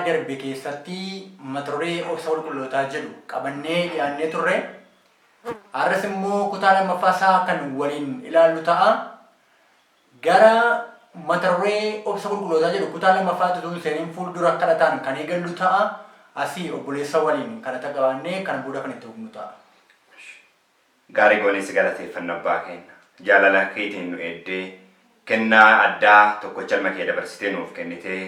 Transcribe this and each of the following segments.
Darbe keessatti mata duree obsa qulqullootaa jedhu qabannee dhiyaannee turre. Har'as immoo kutaa lammaffaa isaa kan waliin ilaallu ta'a. Gara mata duree obsa qulqullootaa jedhu kutaa lammaffaatti utuu hin seeniin fuuldura kadhataan kan eegallu ta'a. Asii obboleessa waliin kadhata qabaannee kana booda kan itti fufnu ta'a. Gaarii goonee si galateeffanna, Abbaa keenya. Jaalala keetiin nu eeddee, kennaa addaa tokkocha ilma kee dabarsitee nuuf kennitee,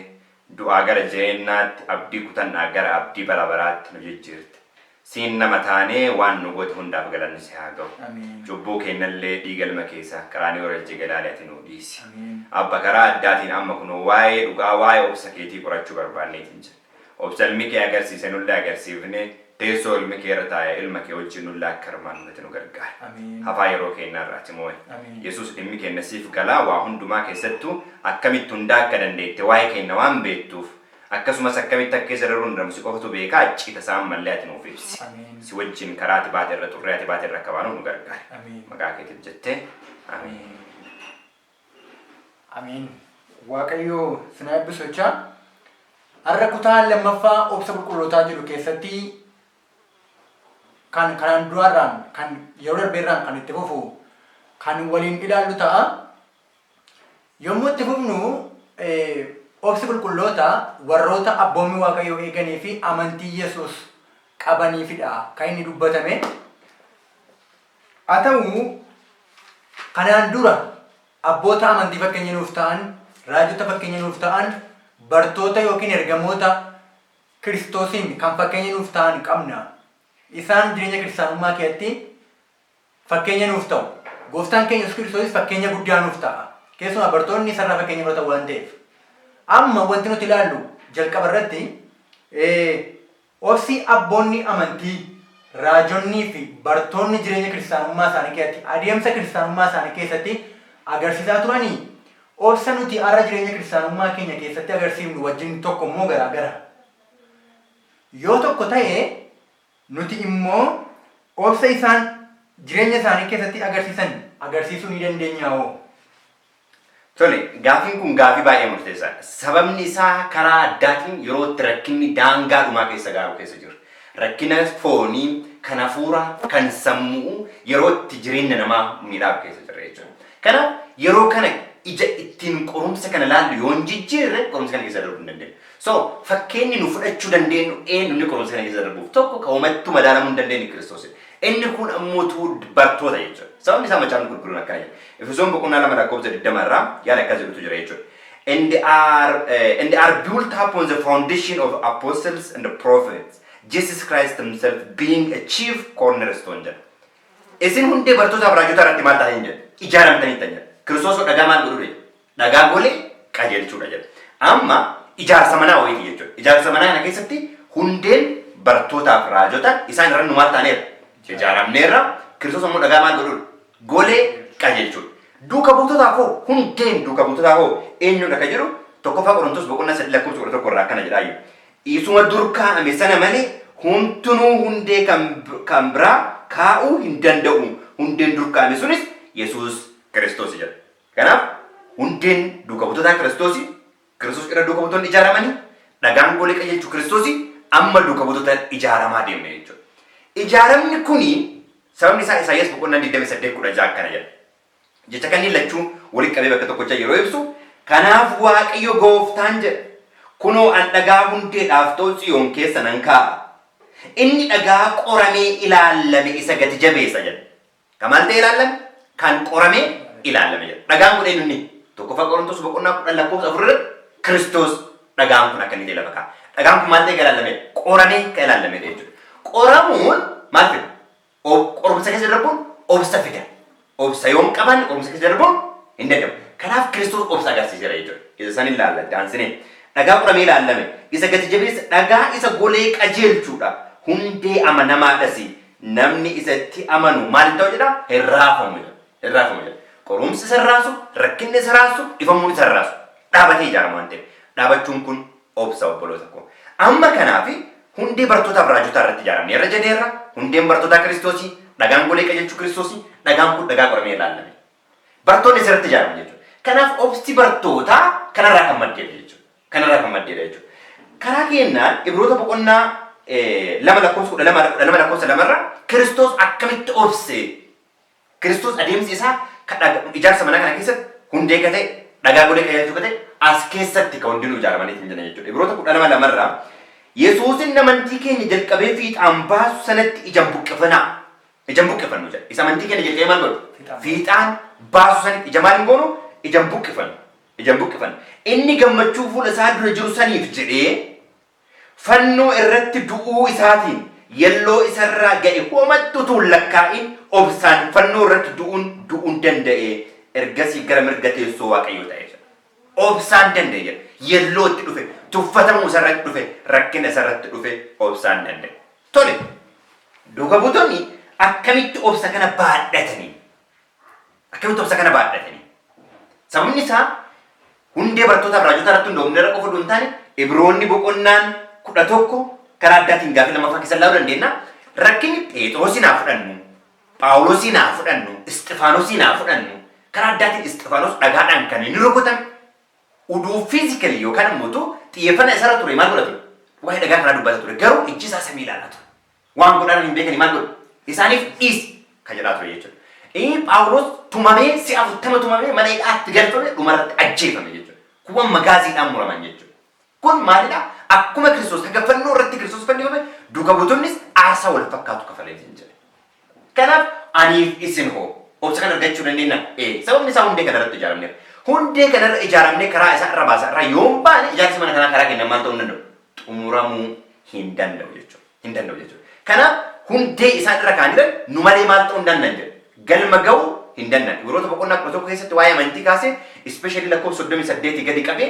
du'aa gara jireenyaatti, abdii kutannaa gara abdii bara baraatti nu jijjiirte. Siin nama taanee waan nu goote hundaaf galanni si haa ga'u. Ameen. Cubbuu keenyallee dhiiga ilma keessa qaraanii warra galaale ati nuu dhiisi. Ameen. Abba, karaa addaatiin amma kunoo waa'ee dhugaa, waa'ee obsa keetii qorachuu barbaanneetiin jira. Obsa ilmi kee agarsiise nullee agarsiifne, teessoo ilmi kee irra taa'e ilma kee wajjin nullee akka hirmaannu ati nu gargaari. Ameen. Hafaa yeroo keenyaa irraa ati moo'i. Ameen. Yesuus, dhimmi keenya siif galaa. Waa hundumaa keessattuu akkamitti hundaa akka dandeette waa'ee keenya waan beektuuf, akkasumas akkamitti akka keessa darbuu danda'amu si qofatu beekaa, icciita isaa ammallee ati nuuf ibsi. Ameen. Si wajjin karaa ati baate irra, xurree ati baate irra akka baanuuf nu gargaari. Ameen. Maqaa keetiif jettee. Ameen. Ameen. Waaqayyo sinaa eebbisu jechaa. Har'a kutaa lammaffaa obsa qulqullootaa jedhu keessatti kan kanaan duraarraan, kan yeroo darbeerraan kan itti fufu kan waliin ilaallu ta'a. Yommuu itti fufnu, obsi qulqulloota warroota abboommii Waaqayyoo eeganii fi amantii Yesuus qabaniifidha kan inni dubbatame. Haa ta'u, kanaan dura abboota amantii fakkeenya nuuf ta'an, raajota fakkeenya nuuf ta'an, bartoota yookiin ergamoota Kiristoosiin kan fakkeenya nuuf ta'an qabna. Isaan jireenya kiristaanummaa keessatti fakkeenya nuuf ta'u. Gooftaan keenya Yesuus Kiristoosis fakkeenya guddaa nuuf ta'a. Keessumaa bartoonni isarraa fakkeenya fudhatan waan ta'eef. Amma wanti nuti ilaallu jalqaba irratti obsi abboonni amantii, raajonnii fi bartoonni jireenya kiristaanummaa isaanii keessatti, adeemsa kiristaanummaa isaanii keessatti agarsiisaa turanii, obsa nuti har'a jireenya kiristaanummaa keenya keessatti agarsiifnu wajjin tokko immoo garaagara? Yoo tokko ta'e, nuti immoo obsa isaan jireenya isaanii keessatti agarsiisan agarsiisuu ni dandeenyaawoo? Tole, gaafiin kun gaafii baay'ee murteessaadha. Sababni isaa karaa addaatiin yeroo itti rakkinni daangaa dhumaa keessa gaaruu keessa jira. Rakkina foonii, kan hafuuraa, kan sammuu yeroo itti jireenya namaa miidhaa keessa jira jechuudha. Kanaaf yeroo kana ija ittiin qorumsa kana laallu yoo hin jijjiirre, qorumsa kana keessa darbuu hin dandeenyu. So fakkeenyi nu fudhachuu dandeenyu eenyu inni qorumsa kana keessa darbuuf tokko kan uumattuu madaalamuu hin dandeenye Kiristoosidha. Inni kun ammoo bartoota jechuudha. Sababni isaa Macaafni Qulqulluun akkana jedha. Efesoon boqonnaa 2 lakkoofsa 20 irraa yaada akkas jedhutu jira jechuudha. And are built up on the foundation of apostles and prophets, Jesus Christ himself being a chief cornerstone jedha. Isin hundee bartootaaf raajota irratti maal ta'anii jedha? Ijaaramtanii ta'an jedha. Kiristoos dhagaa maal godhuudha jedha? Dhagaa golee qajeelchuudha jedha. Amma ijaarsa manaa wayiiti jechuudha. Ijaarsa manaa kana keessatti hundeen bartootaaf raajota, isaan irra nu maal taaneerra? Ijaaramneerra. Kiristoos ammoo dhagaa maal godhuudha? Golee qajeelchuudha. Duuka buutotaaf hoo, hundeen duuka buutotaaf hoo eenyudha ka jedhu, 1ffaa Qorontos boqonnaa 3 lakkoofsa 11 irraa akkana jedhaayyuu. Isuma dur kaa'ame sana malee homtinuu hundee kan biraa kaa'uu hin danda'u. Hundeen dur kaa'ame sunis Yesuus Kiristoos jedha. Kanaaf hundeen duuka buutotaa Kiristoosi, Kiristoos irra duuka buutonni ijaaramanii, dhagaan golee qajeelchu Kiristoosi, amma duuka buutota ijaaramaa deemne jechuudha. Ijaaramni kuni sababni isaa Isaayyaas boqonnaa 28:16 akkana jedha. Jecha kanneen lachuu walitti qabee bakka tokkocha yeroo ibsu, kanaaf Waaqayyo gooftaan jedha. Kunoo, an dhagaa hundeedhaaf ta'u Tsiyoon keessa nan kaa'a. Inni dhagaa qoramee ilaallame isa gati jabeessa jedha. Kan maal ta'e ilaallame? Kan qoramee ilaallame jedha. Dhagaan kun eenyu inni? 1ffaa Qorontos boqonnaa 10 lakkoofsa 4 irratti Kiristoos dhagaan kun akka inni ta'e lafa kaa'a. Dhagaan kun maal ta'e kan ilaallame? Qoramee kan ilaallamedha jechuudha. Qoramuun maal fida? Qorumsa keessa darbuun obsa fida. Obsa yoo hin qabaanne qorumsa keessa darbuun hin danda'amu. Kanaaf Kiristoos obsa agarsiiseera jechuudha. Isa san ilaalla itti aansinee. Dhagaa qoramee ilaallame. Isa gati jabeessa, dhagaa isa golee qajeelchuudha. Hundee amanamaadhas, namni isatti amanu maal hin ta'u jedha? Hin raafamu jedha. Hin raafamu jedha. Qorumsi isa raasu, rakkinni isa raasu, dhifamuun isa raasu. Dhaabatee ijaarama waan ta'eef. Dhaabachuun kun obsa, obboloota koo. Amma kanaaf hundee bartootaaf raajotaa irratti ijaaramne irra jenneerra. Hundeen bartootaa Kiristoosii, dhagaan golee qajeelchuu Kiristoosii, dhagaan kun dhagaa qoramee ilaallame. Bartoonni asirratti ijaaraman jechuudha. Kanaaf obsi bartootaa kanarraa kan maddeedha jechuudha. Kanarraa kan maddeedha jechuudha. Karaa kennaan Ibroota boqonnaa 2 lakkoofsa 12, 12 lakkoofsa 2rra Kiristoos akkamitti obse? Kiristoos adeemsi isaa ijaarsa manaa kana keessatti hundee ka ta'e, dhagaa golee qajeelchuu ka ta'e, as keessatti ka hundinuu ijaaramanii hin jiran jechuudha. Ibroota 12 2rraa Yesuusin amantii keenya jalqabee fiixaan baasu sanatti ijaan buqqifanaa. Ijaan buqqifannu jedha. Isa amantii keenya jalqabee maal godhu? Fiixaan baasu sanitti ija maal hin goonu? Ijaan buqqifannu. Ijaan buqqifannu. Inni gammachuu fuula isaa dura jiru saniif jedhee fannoo irratti du'uu isaatiin yelloo isarraa ga'e homattu utuu hin lakkaa'in obsaan fannoo irratti du'uun du'uun danda'e, ergasii gara mirga teessoo Waaqayyoo ta'e jedha. Obsaan danda'e jedha. Yelloo itti dhufe, tuffatamuu isarratti dhufe, rakkina isarratti dhufe obsaan danda'e. Tole, duuka buutonni akkamitti obsa kana baadhatanii? Akkamitti obsa kana baadhatanii? Sababni isaa hundee bartootaaf raajota irratti hundoofne irra qofa hin taane, Ibroonni boqonnaan 11 karaa addaatiin gaafii lammaffaa keessa ilaaluu dandeenya. Rakkinni Phexroosiin haa fudhannu, Phaawulosiin haa fudhannu, Isxifaanosiin haa fudhannu. Karaa addaatiin Isxifaanos dhagaadhaan kan inni rukutame uduu physically yookaan immoo xiyyeeffannaa isarra ture maal godha ture? Waa'ee dhagaa kanaa dubbata ture. Garuu ijji isaa samii ilaalaa ture. Waan godhan hin beekani, maal godhu? Isaaniif dhiisi kan jedhaa ture jechuudha. Inni Phaawulos tumamee, si'a 40 tumamee, mana hidhaatti galfame, dhumarratti ajjeefame jechuudha. Kuwwan magaaziidhaan muraman jechuudha. Kun maalidha? Akkuma Kiristoos haga fannoo irratti Kiristoos fannifame, duuka buutonnis aarsaa wal fakkaatu kafalee hin jedhe. Kanaaf aniif isin hoo obsa kana argachuu dandeenya? Ee, sababni isaa hundee kanarratti ijaaramneera. Hundee kanarra ijaaramnee karaa isaa irra baasaa irra yoon baane, ijaarsi mana kanaa karaa kennan maal ta'uu hin danda'u? Xumuramuu hin danda'u jechuudha. Hin danda'u jechuudha. Kanaaf hundee isaan irra kaa'anii jiran nu malee maal ta'uu hin danda'an jedha. Galma ga'uu hin danda'an. Ibroota boqonnaa 11 keessatti waa'ee amantii kaasee, especially lakkoofsa 38 gadi qabee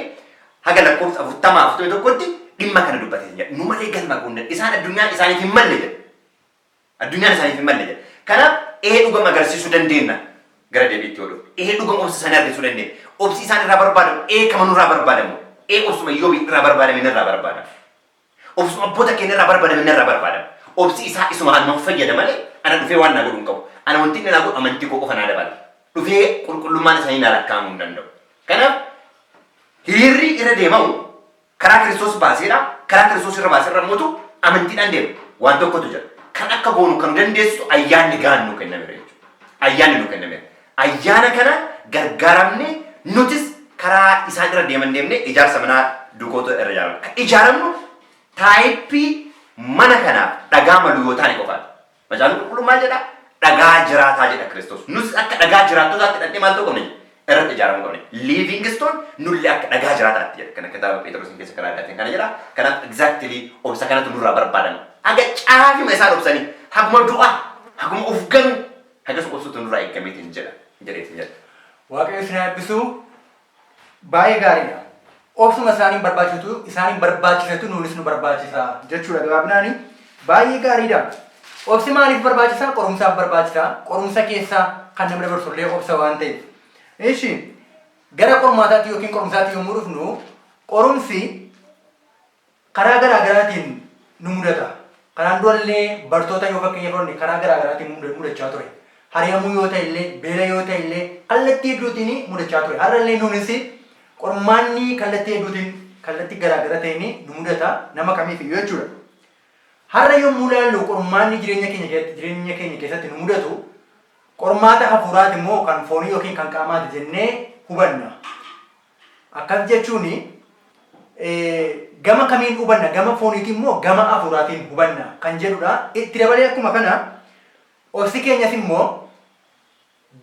haga lakkoofsa 40, 41tti dhimma kana dubbatee jira. Nu malee galma ga'uu hin danda'an. Isaan addunyaan isaaniif hin malle jedha. Addunyaan isaaniif hin malle jedha. Kanaaf ee, dhugama agarsiisuu dandeenya. Gara deebiitti yoo dhufu. Ee, dhugama obsa isaanii argisiisuu dandeenya. Obsi isaan irraa barbaadamu ee kama nurraa barbaadamu. Ee, obsuma Iyyoobii irraa barbaadame irraa barbaadama. Obsuma abboota keenya irraa barbaadame irraa barbaadama. Obsi isaa isuma anuma fayyada malee ana dhufee waan naa godhu hin qabu. Ana wanti inni naa godhu amantii koo qofa naa dabala. Dhufee qulqullummaan isaanii naa lakkaa'amuu hin danda'u. Kanaaf hiriirri irra deemamu karaa Kiristoos baaseedha. Karaa Kiristoos irra baaseerra immoo amantiidhaan deema. Waan tokkotu jira. Kan akka goonu kan nu dandeessisu ayyaanni gahaan nu kennameera jechuudha. Ayyaanni nu kennameera. Ayyaana kana gargaaramne nutis karaa isaan irra deeman deemnee ijaarsa manaa duukoota irra ijaaramnu. Kan ijaaramnu type mana kanaaf dhagaa malu yoo taane qofaadha. Macaafni Qulqulluun maal jedha? Dhagaa jiraataa jedha Kiristoos. Nus akka dhagaa jiraattotaatti dhaqnee maal ta'uu qabna? Irratti ijaaramuu qabna. Living stone, nullee akka dhagaa jiraataatti jedha. Kana kitaaba Phexrosin keessa karaa addaatiin kana jedha. Kanaaf exactly obsa kanatu nurraa barbaadama. Haga caafima isaan obsanii, haguma du'a, haguma of ganu, hagas obsuutu nurraa eeggameetiin jedha. Jedheetiin jedha. Waaqayyo isin haa eebbisu. Baay'ee gaariidha. Obsuma isaaniin barbaachisu isaaniin barbaachisetu nuunis nu barbaachisa jechuudha gabaabinaani. Baay'ee gaariidha. Obsi maaliif barbaachisa? Qorumsaaf barbaachisa. Qorumsa keessa kan nama dabarsu illee obsa waan ta'eef. Ishi gara qormaataatti yookiin qorumsaatti yommuu dhufnu, qorumsi karaa garaa garaatiin nu mudata. Kanaan durallee bartoota yoo fakkeenya fudhanne karaa garaa garaatiin mudachaa ture. Hari'amuu yoo ta'e illee, beela yoo ta'e illee, kallattii hedduutiin mudachaa ture. Har'allee nuunis qormaanni kallattii hedduutiin, kallattii garaa gara ta'een nu mudata, nama kamiif iyyuu jechuudha. Har'a yommuu ilaallu, qormaanni jireenya keenya keessatti nu mudatu qormaata hafuuraati immoo kan foonii yookiin kan qaamaati jennee hubanna. Akkas jechuun gama kamiin hubanna? Gama fooniitiin immoo gama hafuuraatiin hubanna kan jedhudha. Itti dabalee akkuma kana obsi keenyas immoo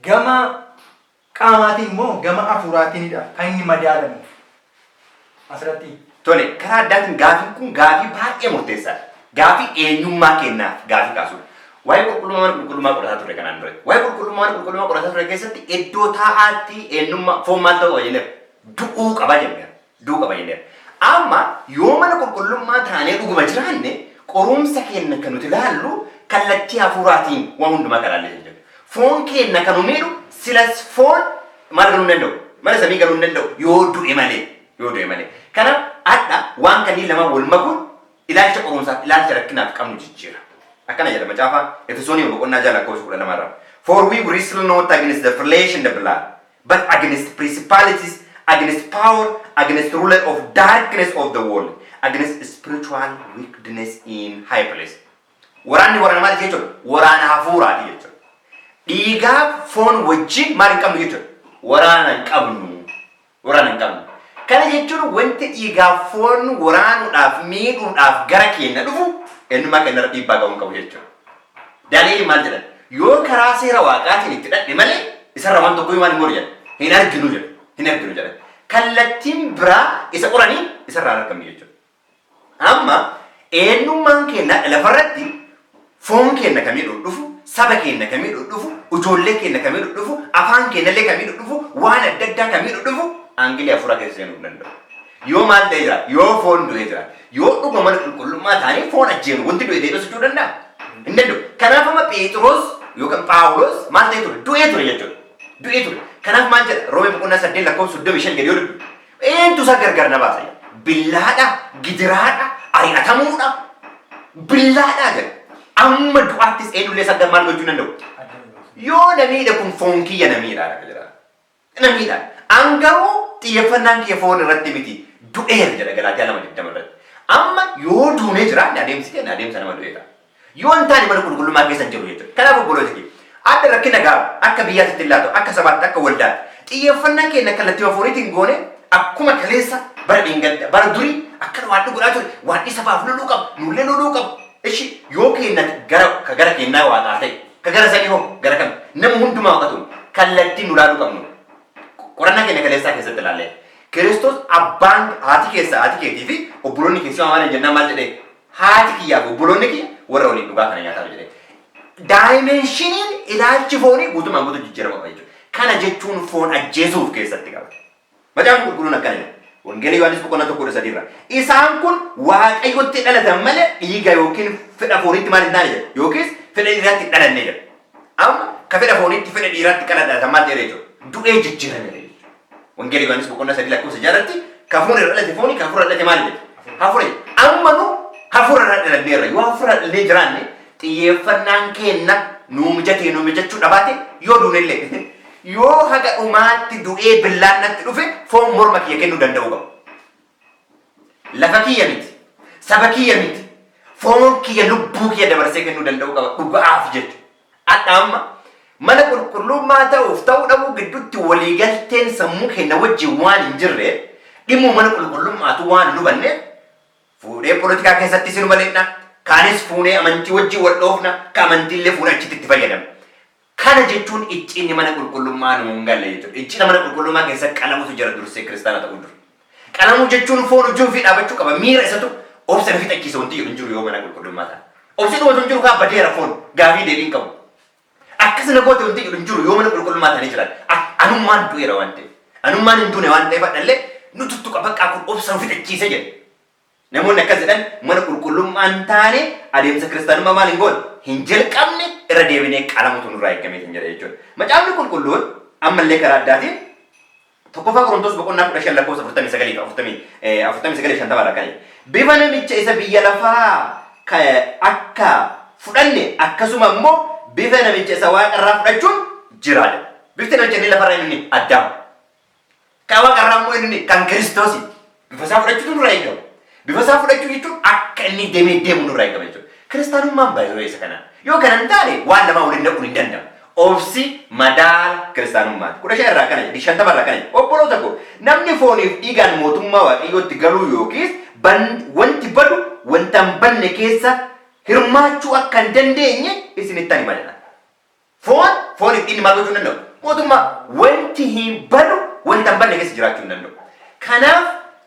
gama qaamaatiin immoo gama hafuuraatiinidha kan inni madaalamu. Asirratti. Tole, karaa addaatiin gaafiin kun gaafii baay'ee murteessaadha. Gaafii eenyummaa keenyaaf gaafii kaasudha. Waa'ee qulqullummaa mana qulqullummaa qorataa ture kanaan dura. Waa'ee qulqullummaa mana qulqullummaa qorataa ture keessatti iddoo taa'aatti eenyummaa foon maal ta'uu qaba jenneera? Du'uu qaba jenneera. Du'uu qaba jenneera. Amma yoo mana qulqullummaa taanee dhuguma jiraanne, qorumsa keenya kan nuti ilaallu kallattii hafuuraatiin waan hundumaa kan ilaallee jechuudha. Foon keenya kan nu miidhu silas foon maal galuu hin danda'u? Mana samii galuu hin danda'u yoo du'e malee. Yoo du'e malee. Kanaaf hadha waan kanneen lamaan wal makuun ilaalcha qorumsaaf, ilaalcha rakkinaaf qabnu jijjiira. Akkana jedha macaafa Efesoonii boqonnaa 6 lakkoofsa 12 irraa. "For we wrestle not against the flesh and the blood, but against principalities, against power, against ruler of darkness of the world, against spiritual wickedness in high place. Waraanni waraana maali jechuudha? Waraana hafuuraati jechuudha. Dhiigaaf foon wajjin maal hin qabnu jechuudha? Waraana hin qabnu. Waraana hin qabnu. Kana jechuun wanti dhiigaaf foon waraanuudhaaf, miidhuudhaaf gara keenya dhufu eenyummaa keenya irra dhiibbaa ga'uu hin qabu jechuudha. Daani'el maal jedhan? Yoo karaa seera Waaqaatiin itti dhadhe malee isarra waan tokko maal hin godhu jedhan? Hin arginu jedhan. Hin arginu jedhan. Kallattiin biraa isa qoranii isarraa hin argamne jechuudha. Amma eenyummaan keenya lafarratti foon keenya ka miidhu dhufu, saba keenya ka miidhu dhufu, ijoollee keenya ka miidhu dhufu, afaan keenya illee ka miidhu dhufu, waan adda addaa ka miidhu dhufu angle hafuuraa keessa seenuu hin danda'u. Yoo maal ta'ee jira? Yoo foon du'ee jira. Yoo dhuguma mana qulqullummaa ta'anii foon ajjeenu, wanti du'e deebi'ee socho'uu danda'a? Hin danda'u. Kanaaf amma Phexros yookaan Phaawulos maal ta'ee ture? Du'ee ture jechuudha. Du'ee ture. Kanaaf maal jedha? Roomee boqonnaa 8 lakkoofsa 35 gadi yoo dubbisu. Eentu isa gargar na baasa jedha. Billaadha, gidiraadha, ari'atamuudha. Billaadha jedha. Amma du'aattis eenyullee isa maal gochuu hin danda'u? Yoo na miidhe, kun foon kiyya na miidha jedha. Na miidha. An garuu xiyyeeffannaan kiyya foon irratti miti. Du'eera jedha Galaatiyaa 2:20 irratti. Amma yoo duunee jiraanne, adeemsi keenya adeemsa nama du'eedha. Yoo hin taane mana qulqullummaa keessa hin jiru jechuudha. Kanaaf obboloota kiyya, adda rakkina gaafa akka biyyaatti itti laatu, akka sabaatti, akka waldaatti, xiyyeeffannaa keenya kallattii hafuuriitiin goone, akkuma kaleessa, bara dheengadda, bara durii akkana waan godhaa ture, waan sabaaf loluu qaba, nullee loluu qaba. Ishi yoo keenya gara ka gara keenyaa Waaqaa ta'e, ka gara sanii hoo gara kam? Nama hundumaa Waaqatu kallattii nu laaluu qabnu. Qorannaa keenya kaleessaa keessatti ilaallee. Kiristoos abbaan haati keessa haati keetii fi obboloonni keessi maal jennaan maal jedhee? "Haati kiyyaa fi obboloonni kiyya warra waliin dhugaa kana nyaataa" jedhee. Dimensioniin ilaalchi foonii guutumaan guutuu jijjiirama qaba jechuudha. Kana jechuun foon ajjeesuuf keessatti qaba. Macaafni Qulqulluun akkana jedha. Wangeela Yohaannis boqonnaa 1 13 irraa. Isaan kun Waaqayyotti dhalatan malee dhiiga yookiin fedha fooniitti maal hin taane jedha. Yookiis fedha dhiiraatti hin dhalanne jedha. Amma ka fedha fooniitti, fedha dhiiraatti kana dhalatan maal ta'eera jechuudha? Du'ee jijjiirameera jechuudha. Wangeela Yohaannis boqonnaa 3 lakkoofsa 6 irratti ka foon irra dhalate foonii, ka hafuura dhalate maal jedha? Hafuura jedha. Amma nu hafuura irra dhalanneerra. Yoo hafuura dhalannee jiraanne, xiyyeeffannaan keenna nuu mijatee nuu mijachuu dhabaate, yoo duunellee, yoo haga dhumaatti du'ee billaan natti dhufe, foon morma kiyya kennuu danda'uu qabu. Lafa kiyya miti. Saba kiyya miti. Foon kiyya, lubbuu kiyya dabarsee kennuu danda'uu qaba dhugaaf jechuudha. Adha amma mana qulqullummaa ta'uuf ta'uu dhabuu gidduutti waliigalteen sammuu keenya wajjin waan hin jirre, dhimma mana qulqullummaatu waan hin hubanneef, fuudhee poolitikaa keessatti sinuma lixna, kaanis fuunee amantii wajjin wal dhoofna, ka amantiillee fuunee achitti itti fayyadamna. Kana jechuun icciinni mana qulqullummaa nu hin galle jechuudha. Icciina mana qulqullummaa keessa qalamutu jira dursee kiristaana ta'uu dura. Qalamuu jechuun foon hojii ofii dhaabachuu qaba. Miira isatu obsa na fixachiisa wanti jedhu hin jiru yoo mana qulqullummaa ta'a. Obsi dhumatu hin jiru, kaa badeera, foon gaafii deebii hin qabu. Akkas na goote wanti jedhu hin jiru yoo mana qulqullummaa ta'anii jiran. Anummaan du'eera waan ta'eef. Anummaan hin duune waan ta'eef hadhallee nu tuttuqa, baqqaa kun obsa nu fixachiise jedhe. Namoonni akkas jedhan mana qulqullummaa hin taane, adeemsa kiristaanummaa maal hin goone, hin jalqabne, irra deebinee qalamutu nurraa eeggamee hin jedha jechuudha. Macaafni Qulqulluun ammallee karaa addaatiin 1ffaa Qorontos boqonnaa 15 lakkoofsa 49 fi 49 50 irraa kan jedha. Bifa namicha isa biyya lafaa akka fudhanne, akkasuma immoo bifa namicha isa Waaqa irraa fudhachuun jira jedha. Bifti namicha inni lafarraa inni Addaam. Kan Waaqa irraa immoo inni kan Kiristoosi. Bifa isaa fudhachuutu nurraa eegama. Bifa isaa fudhachuu jechuun akka inni deemee deemu nurraa eegama jechuudha. Kiristaanummaan baay'ee isa kana. Yoo kana hin taane waan lamaa waliin dhaquun hin danda'amu. Obsi madaala kiristaanummaati. 15 irraa kana jedhi, 50 irraa kana jedhi. Obboloota koo, namni fooniif dhiigaan mootummaa Waaqayyootti galuu yookiis wanti badu wanta hin badne keessa hirmaachuu akka hin dandeenye isinittan hima jedha. Fooniif dhiigni maal gochuu hin danda'u? Mootummaa wanti hin badu wanta hin badne keessa jiraachuu hin danda'u. Kanaaf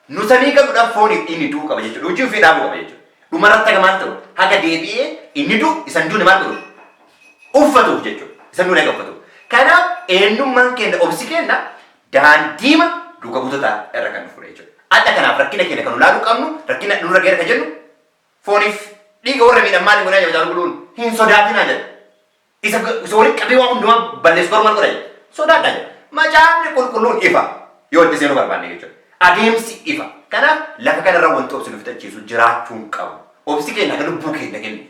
nu samii galuudhaaf fooniif dhiigni du'uu qaba jechuudha. Hojii ofii dhaabuu qaba jechuudha. Dhumarratti haga maal ta'u? Haga deebi'ee inni du'u isa hin duune maal godhu? Uffatuuf jechuudha. Isa hin duune haga uffatuuf. Kanaaf eenyummaan keenya, obsi keenya daandiima duuka buutota irra kan dhufudha jechuudha. Adda kanaaf rakkina keenya kan ulaaluu qabnu, rakkina nurra ga'eera kan jennu, fooniif dhiiga warra miidhan maal hin godhaa jedha Qulqulluun? Hin sodaatinaa jedha. Isa walitti qabee waan hundumaa balleessu garuu maal godha jedha? Sodaadhaa jedha. Macaafni Qulqulluun ifa yoo itti seenuu barbaanne jechuudha. Adeemsi ifa. Kanaaf lafa kanarra wanti obsi nu fixachiisu jiraachuu hin qabu. Obsi keenya akka lubbuu keenya kennu.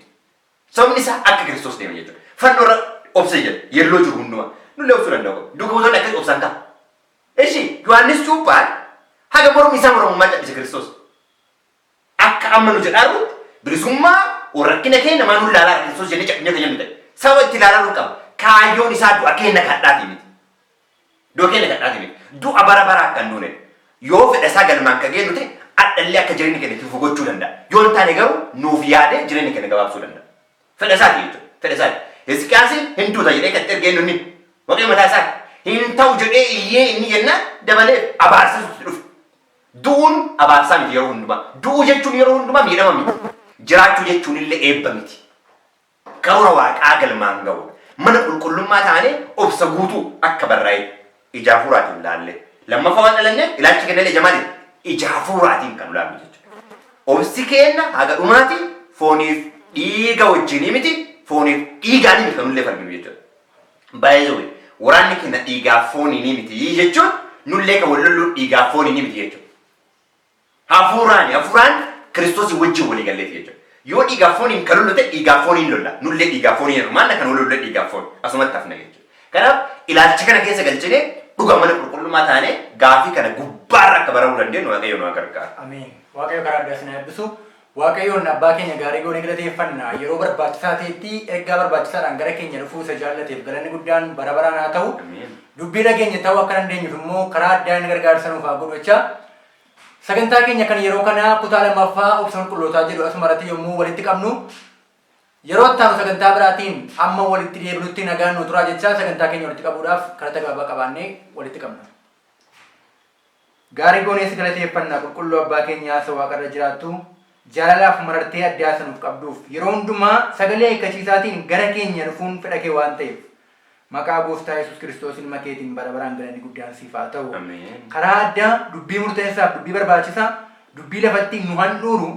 Sababni isaa akka Kiristoos deeme jechuudha. Fannoo irra obsa jedha. Yelloo jiru hundumaa. Nullee obsuu danda'u qabu. Duuka buutonni akkas obsaan ka'a. Ishi Yohaannis cuuphaan haga mormi isaa mormummaa cal'ise Kiristoos. Akka amma nu jedhaa jirutti bilisummaa rakkina keenya maa nu ilaalaa Kiristoos jennee cabnee kan jennu ta'e. Sababa itti ilaalaa jiru qaba. Kaayyoon isaa du'a keenya kadhaati miti. Du'a keenya kadhaati miti. Du'a bara baraa akka hin duune. Yoo fedha isaa galmaan ka geenyu ta'e adhallee akka jireenya keenya itti fufu gochuu danda'a. Yoo hin taane garuu nuuf yaadee jireenya keenya gabaabsuu danda'a. Fedha isaati jechuudha. Fedha isaati. Hisqiyaasiin hin duuta jedhee kan itti ergee inni. Waaqayyo mataa isaati. Hin ta'u jedhee iyyee inni jennaan dabalee abaarsisuutti dhufe. Du'uun abaarsaa miti yeroo hundumaa. Du'uu jechuun yeroo hundumaa miidhama miti. Jiraachuu jechuun illee eebba miti. Karoora Waaqaa galmaan ga'uudha. Mana qulqullummaa taanee obsa guutuu akka barraa'etti ija hafuuraatiin laallee. Lammaffaa waan dhalanneef ilaalchi keenya illee ija maaliin? Ija hafuuraatiin kan ilaallu jechuudha. Obsi keenya haga dhumaati fooniif dhiiga wajjinii miti, fooniif dhiigaanii miti kan nullee falminu jechuudha. By the way, waraanni keenya dhiigaaf fooniinii miti jechuun nullee kan wal lollu dhiigaaf fooniinii miti jechuudha. Hafuuraani, hafuuraan Kiristoosii wajjin walii galleeti jechuudha. Yoo dhiigaaf fooniin kan lollu ta'e dhiigaaf fooniin lolla. Nullee dhiigaaf fooniin hirmaanna, kan wal lollu dhiigaaf foon. Asumatti hafna jechuudha. Kanaaf ilaalcha kana keessa galchinee dhuga mana qulqullummaa taanee gaafii kana gubbaarra akka baramuu dandeenyu Waaqayyo nu haa gargaaru. Ameen. Waaqayyo karaa addaa isin haa eebbisu. Waaqayyoon abbaa keenya gaarii goonee galateeffanna. Yeroo barbaachisaa ta'etti ergaa barbaachisaadhaan gara keenya dhufuu isa jaallateef galanni guddaan bara baraan haa ta'u. Ameen. Dubbii dhageenya ta'uu akka dandeenyuuf immoo karaa addaa inni gargaarsa nuuf haa godhu jecha. Sagantaa keenya kan yeroo kanaa kutaa lammaffaa obsa qulqullootaa jedhu asuma irratti yommuu walitti qabnu, yeroo itti aanu sagantaa biraatiin hamma walitti deebinutti nagaan nu turaa jechaa sagantaa keenya walitti qabuudhaaf kadhata gabaabaa qabaannee walitti qabna. Gaarii goonee si galateeffanna, qulqulluu abbaa keenyaa isa waaqarra jiraattu, jaalalaaf marartee addaa isa nuuf qabduuf yeroo hundumaa sagalee akeekkachiisaatiin gara keenya dhufuun fedha kee waan ta'eef maqaa Gooftaa Yesuus Kiristoos ilma keetiin bara baraan galanni guddaan siif haa ta'u. Ameen. Karaa addaa dubbii murteessaaf dubbii barbaachisaa, dubbii lafatti nu handhuuru,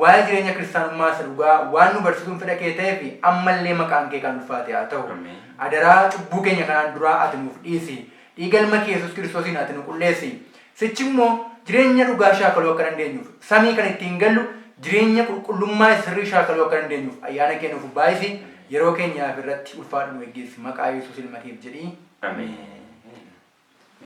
waa'ee jireenya kiristaanummaa isa dhugaa waan nu barsiisuun fedha kee ta'eef ammallee maqaan kee kan ulfaate haa ta'u. Ameen. Adaraa cubbuu keenya kanaan duraa ati nuuf dhiisi. Dhiiga ilma kee Yesuus Kiristoosiin ati nu qulleessi. Sichi immoo jireenya dhugaa shaakaluu akka dandeenyuuf, samii kan ittiin gallu jireenya qulqullummaa isa sirrii shaakaluu akka dandeenyuuf ayyaana kee nuuf baay'isi. Yeroo keenyaaf irratti ulfaadhu nu geggeessi. Maqaa Yesuus ilma keef jedhii. Ameen.